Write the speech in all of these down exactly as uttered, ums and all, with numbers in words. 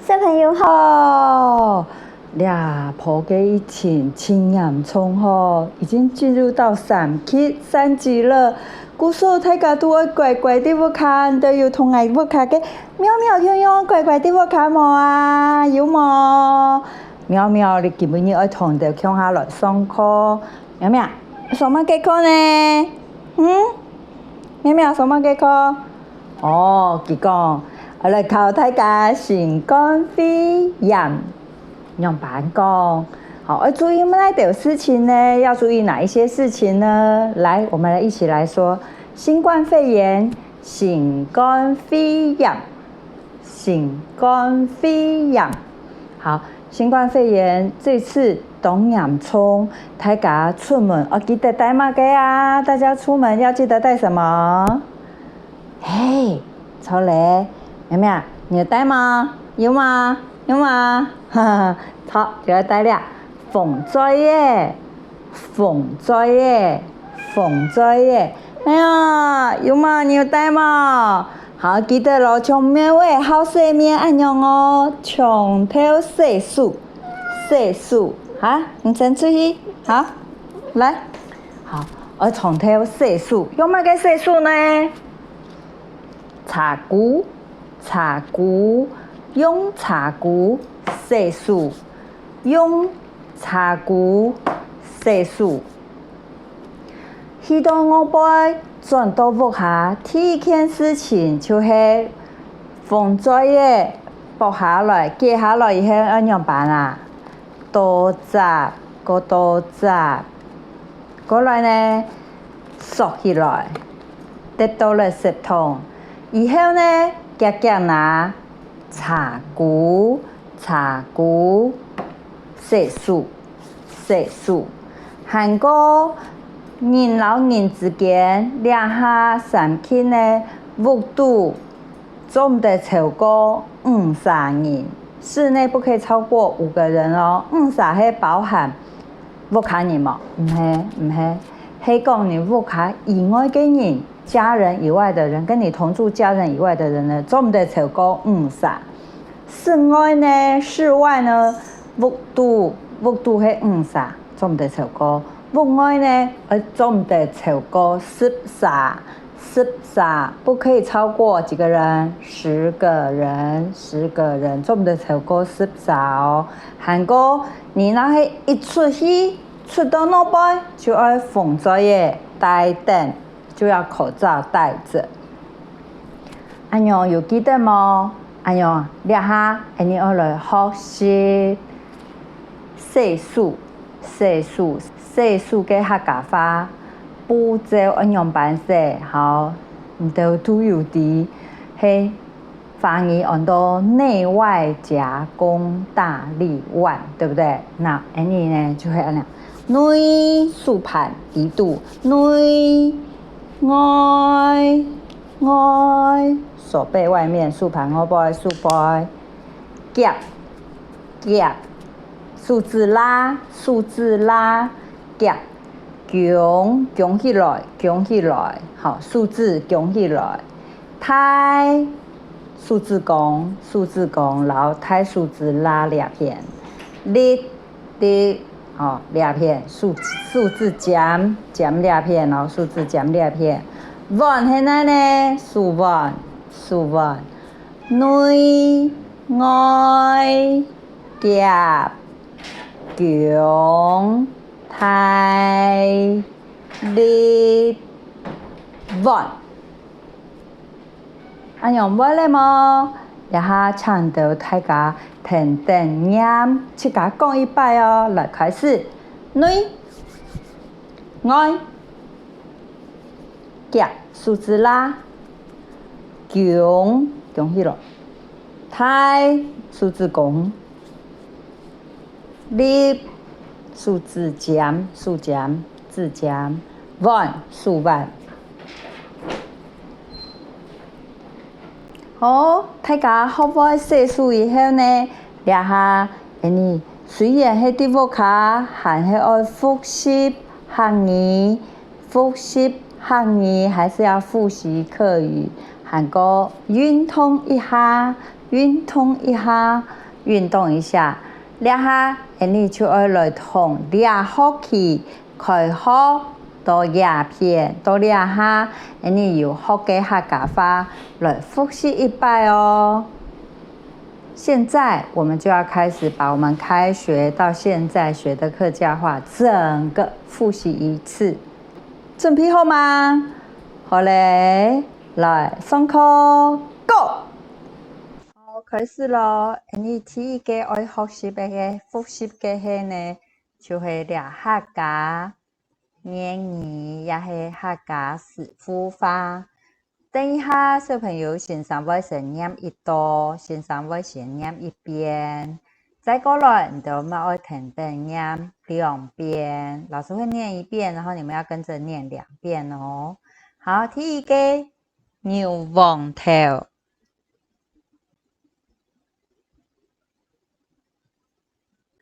小朋友好，這波个疫情盡嚴重吼，已經進入到三級、三級了。故所大家都愛乖乖在屋下，你兜有同𠊎屋下个妙妙共樣乖乖在屋下無啊？有無？妙妙，你今晡日愛同你兜共下來上課。妙妙，上麼个課呢？嗯？妙妙，上麼个課？ 哦，佢講，𠊎來教大家新冠肺炎仰般講。好，愛注意哪兜事情呢？要注意哪一些事情呢？來，我們來一起來說，新冠肺炎，新冠肺炎，新冠肺炎。好，新冠肺炎這次當嚴重，大家出門愛記得帶麼个啊？大家出門要記得帶什麼？ 嘿，著咧，妹妹啊，你有帶嗎？有嗎？有嗎？哈哈，著，就愛帶了。防災个，防災个，防災个。哎呀，有嗎？你有帶嗎？好，記得囉，像貓仔好洗面恁樣哦，長透洗手，洗手，哈，你先出去，好，來。 好，愛長透洗手，用麼个洗手呢？茶箍，茶箍，用茶箍洗手，用茶箍洗手。去到外背，轉到屋下，第一件事情就係防災个，剝下來，解下來以後愛仰般啊？ 倒摺，過倒摺。過來呢，索起來，揤到垃圾桶。以後呢，遽遽拿茶箍，茶箍，洗手，洗手。還過，人摎人之間，這下三級呢，屋肚 做毋得超過五儕人，室內不可以超過五個人哦。五儕係包含屋下人無？毋係，毋係，係講你屋下以外个人，家人以外的人，跟你同住家人以外的人呢，做毋得超過五儕。室外呢，室外呢，屋肚，屋肚係五儕，做毋得超過。屋外呢，呃，做毋得超過十儕。 十儕，不可以超過幾個人？十個人，十個人，做毋得超過十儕哦。還過，你若係一出去，出到外背，就愛防災个，戴等，就要口罩戴著。恁樣有記得無？恁樣，這下，𠊎俚愛來學習洗手。 洗手，洗手个客家話，步驟愛仰般洗？好，你兜都有知，係華語安到內外夾弓大立腕，對不對？那恁呢就係恁樣，內手盤裡肚，內外外，手背外面，手盤外背，手背，夾 夾，手指罅，手指罅，夾，弓，弓起來，弓起來，好，手指弓起來，大，手指公，手指公，摎大手指罅這片，立，立，好，這片，手，手指尖，尖這片，摎手指尖這片，腕係哪呢？手腕，手腕，內，外， 夾，弓，大，立，腕。恁樣會了無？這下請你兜大家跈等唸，自家講一擺哦。來，開始。內，外， 夾，手指罅，弓，弓起來，大，手指公，立，手指尖，手尖，指尖，腕，手腕。好，大家學會洗手以後呢，這下，𠊎俚雖然係在屋下，還係愛複習客語， 複習客語還是要複習客語，還過運動一下，運動一下，運動一下。這下，𠊎俚就愛來同這學期開學到這片，到這下，𠊎俚有學个客家話來複習一擺哦。現在我們就要開始把我們開學到現在學的客家話整個複習一次。準備好嗎？好嘞，來，上課，Go！好，開始囉。𠊎俚第一個愛學習个、複習个係呢，就係這客家諺語，也係客家師傅話。等一下，小朋友先生會先唸一到，先生會先唸一遍。再過來，你兜乜愛跈等唸兩遍。老師會唸一遍，然後你們要跟著唸兩遍哦。好，第一個，牛黃豆。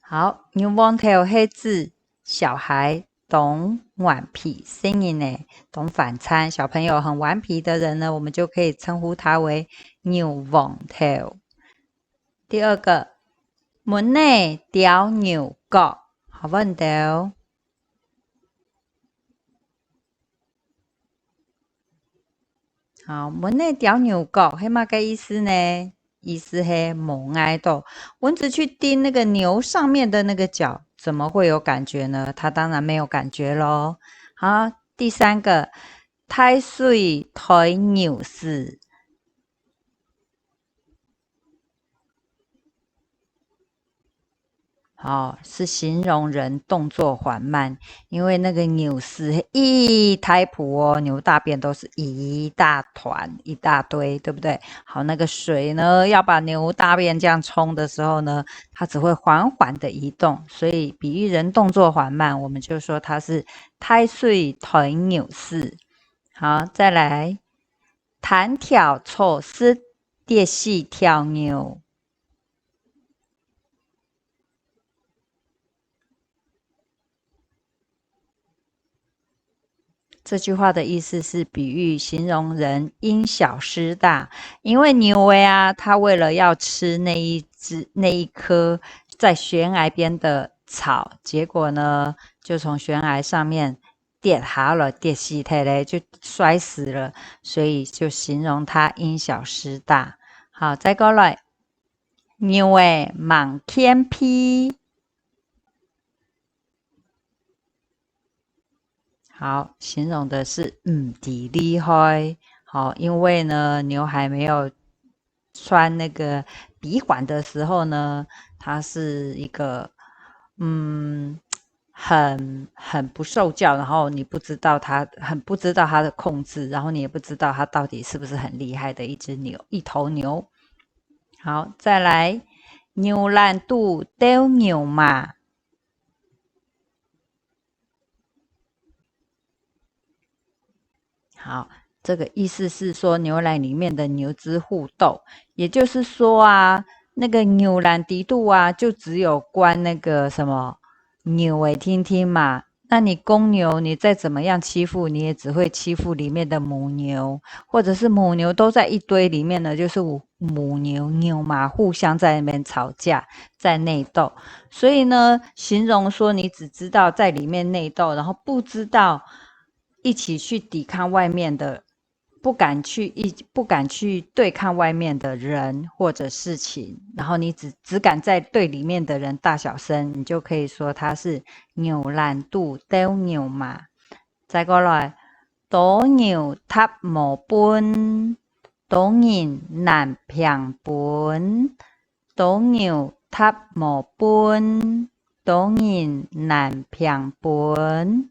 好，牛黃豆係指小孩當頑皮，細人仔當煩躁，小朋友很頑皮的人呢，我們就可以稱呼他為牛黃豆。第二個，門仔吊牛角，好無？你兜？ 好，門仔吊牛角係麼个意思呢？意思係無礙著。蚊子去叮那個牛上面的那個角，怎麼會有感覺呢？牠當然沒有感覺囉。好，第三個，大水推牛屎。 好，是形容人動作緩慢，因為那個牛屎係一大泡哦，牛大便都是一大團、一大堆，對不對？好，那個水呢，要把牛大便這樣沖的時候呢，它只會緩緩地移動，所以比喻人動作緩慢，我們就說它是大水推牛屎。好，再來，單條草食，跌死條牛。 這句話的意思是比喻形容人因小失大，因為牛仔啊，牠為了要吃那一隻，那一棵在懸崖邊的草，結果呢，就從懸崖上面跌下來，跌死忒咧，就摔死了，所以就形容牠因小失大。好，再過來，牛仔吂見屁。 好，形容的是毋知厲害。好，因為呢，牛還沒有穿那個鼻環的時候呢，牠是一個，嗯，很，很不受教，然後你不知道牠，很不知道牠的控制，然後你也不知道牠到底是不是很厲害的一隻牛，一頭牛。好，再來，牛欄肚鬥牛嫲。 好，這個意思是說牛欄裡面的牛隻互鬥，也就是說啊，那個牛欄底肚啊，就只有關那個什麼牛仔定定嘛。那你公牛，你再怎麼樣欺負，你也只會欺負裡面的母牛，或者是母牛都在一堆裡面呢，就是母，母牛、牛嫲互相在那邊吵架，在內鬥。所以呢，形容說你只知道在裡面內鬥，然後不知道一起去抵抗外面的，不敢去一，不敢去對抗外面的人或者事情，然後你只，只敢在對裡面的人大小聲，你就可以說他是牛欄肚鬥牛嫲。再過來，多牛踏無畚，多人難拚歕。多牛踏無畚，多人難拚歕。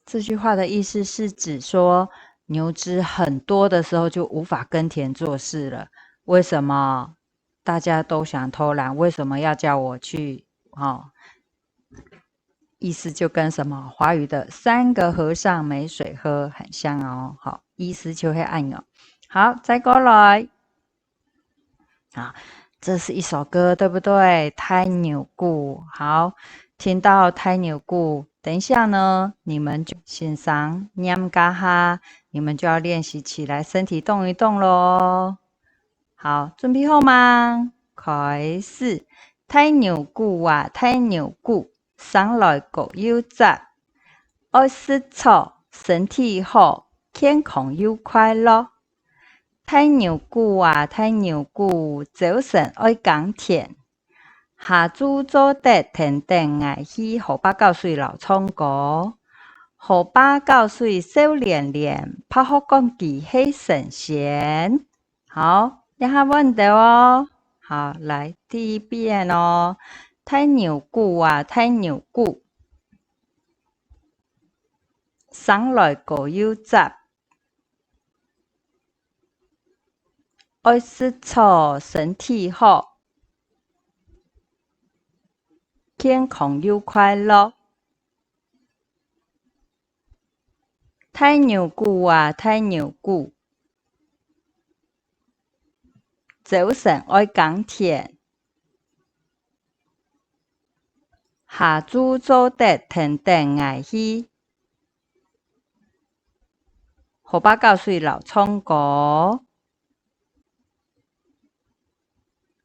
這句話的意思是指說，牛隻很多的時候就無法耕田做事了。為什麼？大家都想偷懶，為什麼要叫我去？哦，意思就跟什麼華語的「三個和尚沒水喝」很像哦。好，意思就係恁樣。好，再過來。 啊，這是一首歌，對不對？大牛牯。好，聽到大牛牯，等一下呢，你們就先生念該下，你們就要練習起來，身體動一動咯。好，準備好嗎？開始。大牛牯啊，大牛牯，生來高又紮，愛食草，身體好，健康又快樂。 大牛牯啊，大牛牯，朝晨愛耕田，下晝做得跈等𠊎去河壩搞水摎唱歌。河壩搞水笑連連，白鶴講佢係神仙。好，這下換你兜哦。好，來，第一遍哦。大牛牯啊，大牛牯，生來高又紮， 愛食草，身體好，健康又快樂。大牛牯啊，大牛牯，朝晨愛耕田，下晝做得跈等𠊎去 河壩搞水摎唱歌，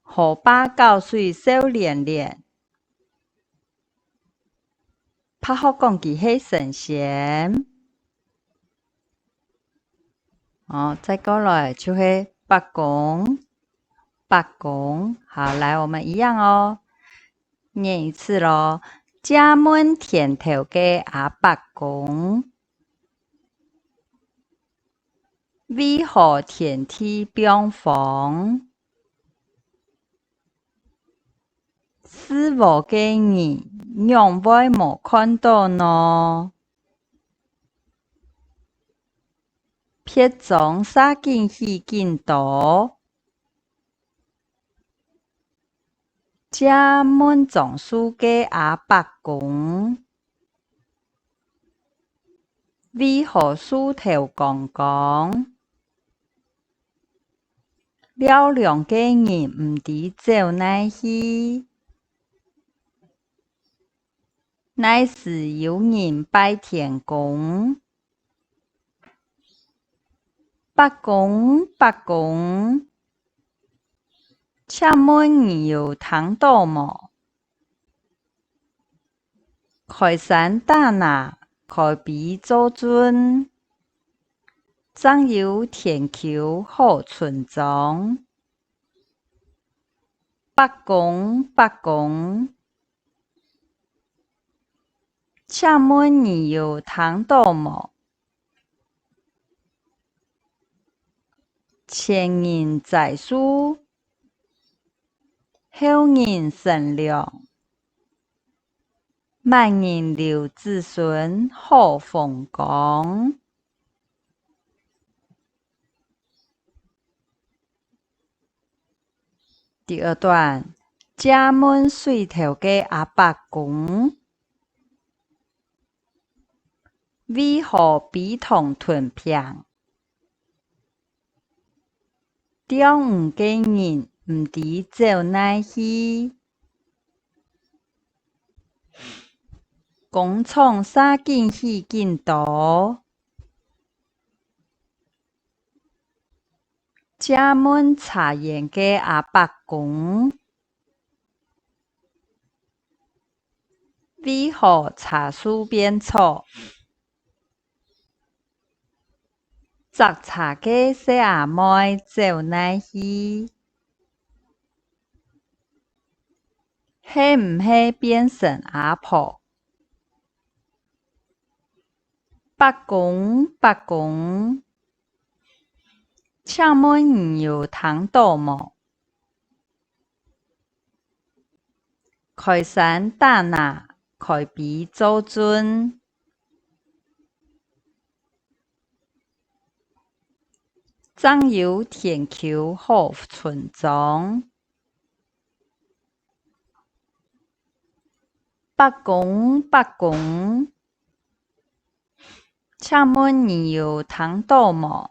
河壩搞水笑連連，白鶴講佢係神仙。哦，再過來就係伯公，伯公。好，來，我們一樣哦，念一次咯。借問田頭个阿伯公， 為何田地放荒？四圍个人仰會無看著呢？別莊嗄緊起緊多。 借問樟樹个阿伯公，為何樹頭光光？尞涼个人毋知走哪去。 哪時有人拜天公？伯公，伯公，請問你有聽著無？開山打林，開陂做圳，正有田坵好存莊。 伯公，伯公，請問你有聽著無？前人栽樹，後人乘涼，滿人留子孫好風光。 第二段，借問水頭个阿伯公，為何陂塘坉坪？釣魚个人毋知走哪去。工廠嗄緊起緊多。 借問茶園个阿伯公，為何茶樹變草？摘茶个細阿妹走哪去？係毋係變成阿婆？ 伯公，伯公，請問你有聽著無？開山打林，開陂做圳，正有田坵好存莊。 伯公，伯公，請問你有聽著無？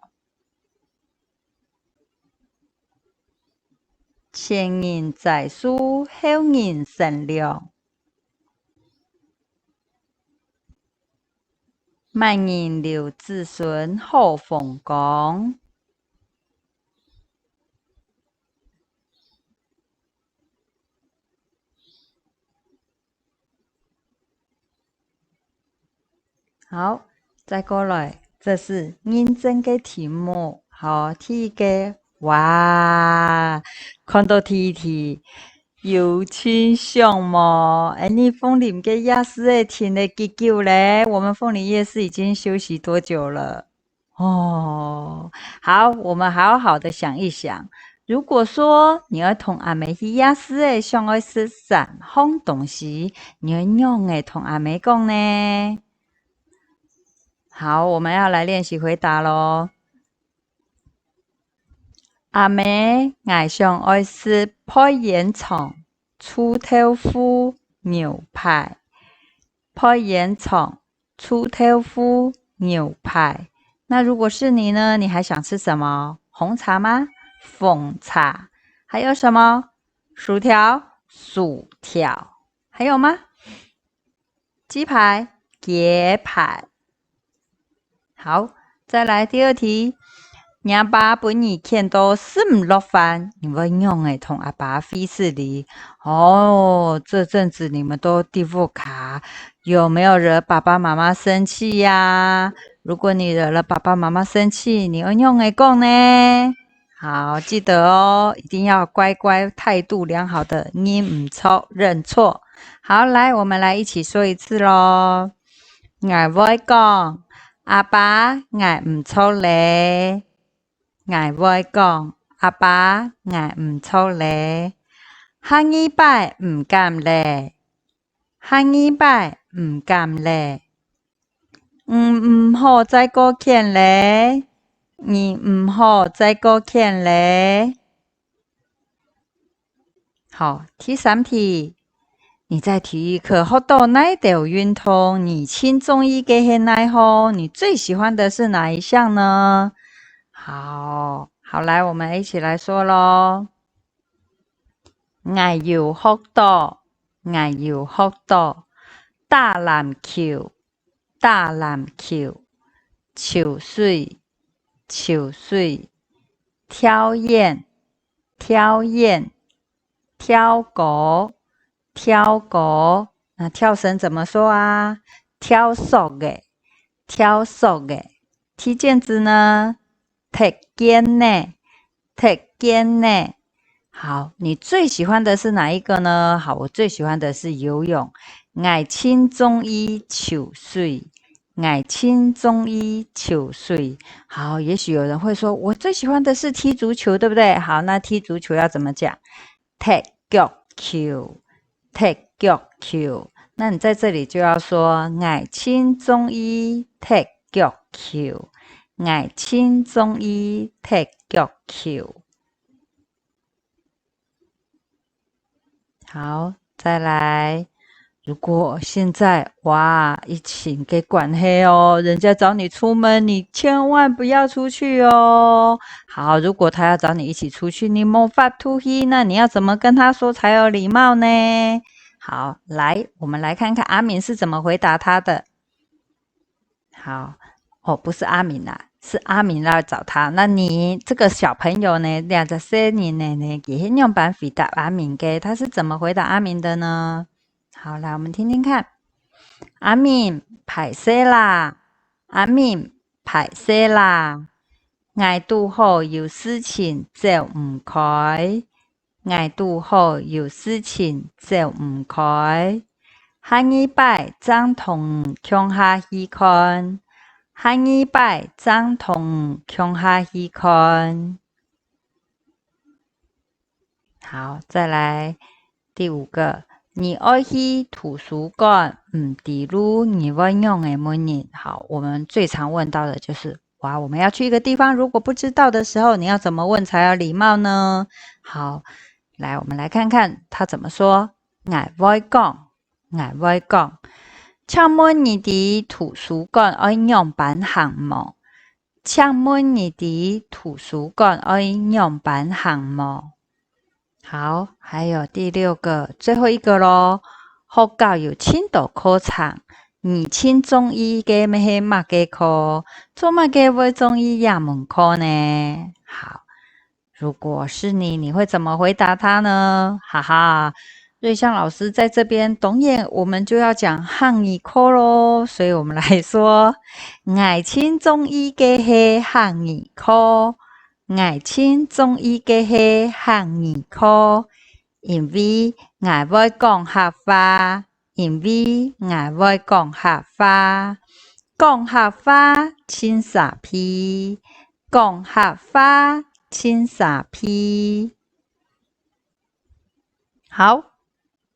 先人栽樹，後人乘涼。慢人留子孫好風光。 好，再過來，這是認證个題目。好，第一個，哇，看到第一題，有清爽無？哎，你鳳林个夜市仔停了幾久咧？我們鳳林夜市已經休息多久了？ 哦，好，我們好好的想一想。如果說你愛同阿姆去夜市仔，想愛食三項東西，你愛仰仔同阿姆講呢？好，我們要來練習回答囉。阿姆，𠊎想愛食焙煙腸、臭豆腐、牛排。焙煙腸、 臭豆腐、牛排。那如果是你呢？你還想吃什麼？紅茶嗎？紅茶。還有什麼？薯條？薯條。還有嗎？雞排？雞排。好，再來第二題。若爸分你譴到食毋落飯，你會仰仔同阿爸會失禮？哦，這陣子你們都在屋下， 有沒有惹爸爸媽媽生氣呀？如果你惹了爸爸媽媽生氣，你會仰仔講呢？好，記得哦，一定要乖乖，態度良好的，認毋著，認錯。好，來，我們來一起說一次囉。𠊎會講：「阿爸，𠊎毋著咧。」𠊎會講：「阿爸，𠊎毋著咧。」下二擺毋敢咧。 下二擺毋敢咧。你毋好再過譴咧，你毋好再過譴咧。好，第三題，你在體育課學到哪兜運動？你盡中意个係哪項？你最喜歡的是哪一項呢？好，好，來，我們一起來說囉。 𠊎有學到，𠊎有學到，打籃球，打籃球，泅水，泅水，跳遠，跳遠，跳高，跳高。那跳繩怎麼說啊？跳索仔，跳索仔。踢毽子呢？ 踢毽仔，踢毽仔。好，你最喜歡的是哪一個呢？好，我最喜歡的是游泳。𠊎盡中意泅水，𠊎盡中意泅水。好，也許有人會說，我最喜歡的是踢足球，對不對？好，那踢足球要怎麼講？ 踢腳球，踢腳球。那你在這裡就要說，𠊎盡中意踢腳球，𠊎盡中意踢腳球。好，再來。 如果現在，哇，疫情个關係哦，人家找你出門，你千萬不要出去哦。好，如果他要找你一起出去，你無法度去，那你要怎麼跟他說才有禮貌呢？好，來，我們來看看阿明是怎麼回答他的。 好，哦，不是阿明啦，是阿明來找他。那你這個小朋友呢，這隻細人仔呢，佢係仰般回答阿明个？他是怎麼回答阿明的呢？好，來，我們聽聽看。阿明，歹勢啦！阿明，歹勢啦！𠊎堵好有事情走毋開。 𠊎堵好有事情走毋開，下二擺正同你共下去看，下二擺正同你共下去看。好，再來第五個，你愛去圖書館，毋知路，你會仰仔問人？好，我們最常問到的就是 哇，我們要去一個地方，如果不知道的時候，你要怎麼問才有禮貌呢？好，來，我們來看看他怎麼說。𠊎會講，𠊎會講。請問你知圖書館愛仰般行無？請問你知圖書館愛仰般行無？好，還有第六個，最後一個咯。學校有盡多課程，你盡中意个係麼个課？做麼个會中意這門課呢？好，如果是你，你會怎麼回答他呢？哈哈，瑞香老師在這邊，當然我們就要講客語課咯，所以我們來說，𠊎盡中意个係客語課。 𠊎盡中意个係客語課，因為𠊎會講客話，因為𠊎會講客話。講客話盡沙鼻，講客話盡沙鼻。好，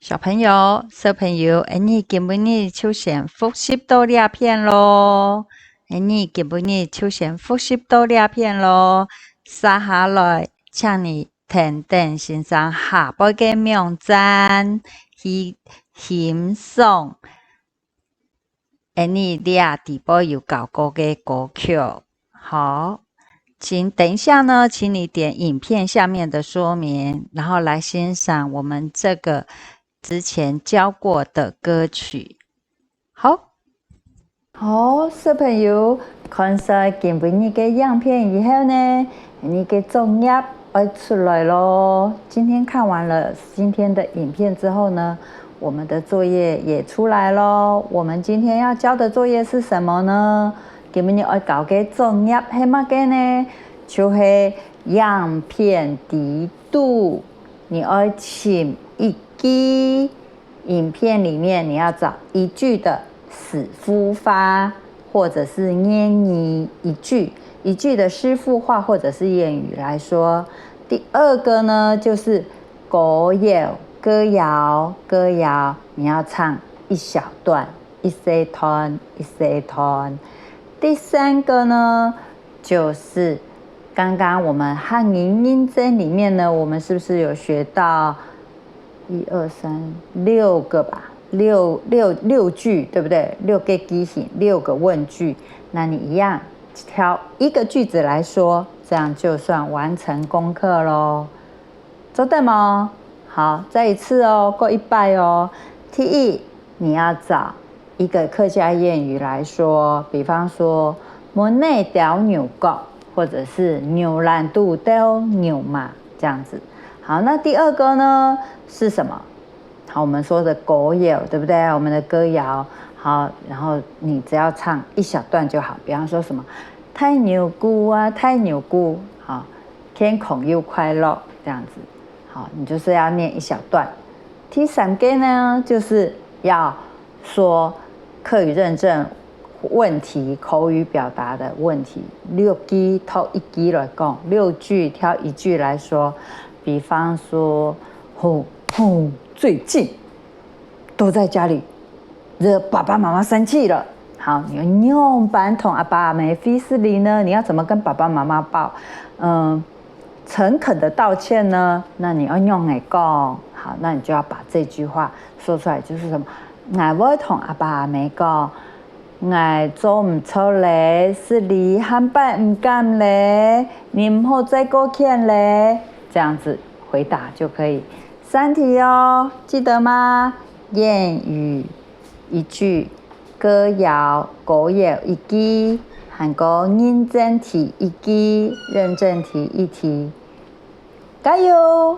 小朋友，小朋友，𠊎俚今晡日就先複習到這片咯。𠊎俚今晡日就先複習到這片咯。接下來，請你跈等先生下背个網站去欣賞𠊎俚這底背有教過个歌曲。好，請，等一下呢，請你點影片下面的說明，然後來欣賞我們這個之前教過的歌曲。好。好，小朋友，看晒今晡日个影片以後呢，你个作業愛出來咯。今天看完了今天的影片之後呢，我們的作業也出來咯。我們今天要交的作業是什麼呢？今晡日愛交个作業係麼个呢？就係影片底肚，你愛尋一句，影片裡面你要找一句的師傅話，或者是諺語一句，一句的師傅話或者是諺語來說。第二個呢，就是歌謠，歌謠，歌謠，你要唱一小段，一小段，一小段。第三個呢，就是剛剛我們客語認證裡面呢，我們是不是有學到一二三六個吧？六六六句，對不對？六個句型，六個問句，那你一樣挑一個句子來說，這樣就算完成功課咯。 做得無？好，再一次哦，過一擺哦。第一，你要找一個客家諺語來說，比方說，門仔吊牛角，或者是牛欄肚吊牛嫲這樣子。好，那第二個呢，是什麼？好，我們說的歌謠，對不對？我們的歌謠。好，然後你只要唱一小段就好，比方說什麼，大牛牯啊，大牛牯，好， 健康又快樂，這樣子。好，你就是要念一小段。第三個呢，就是要說客語認證問題，口語表達的問題，六句挑一句來講，六句挑一句來說。比方說，吼吼，最近 都在家裡，惹爸爸媽媽生氣了。好，你要仰般同阿爸阿姆會失禮呢？你要怎麼跟爸爸媽媽報？嗯，誠懇的道歉呢？那你要仰仔講？好，那你就要把這句話說出來，就是什麼？𠊎會同阿爸阿姆講，𠊎做毋著咧，失禮，下擺毋敢咧，你毋好再過譴咧。這樣子回答就可以。 三題哦，記得嗎？諺語一句，歌謠歌謠一句，還過認證題一句，認證題一題。加油！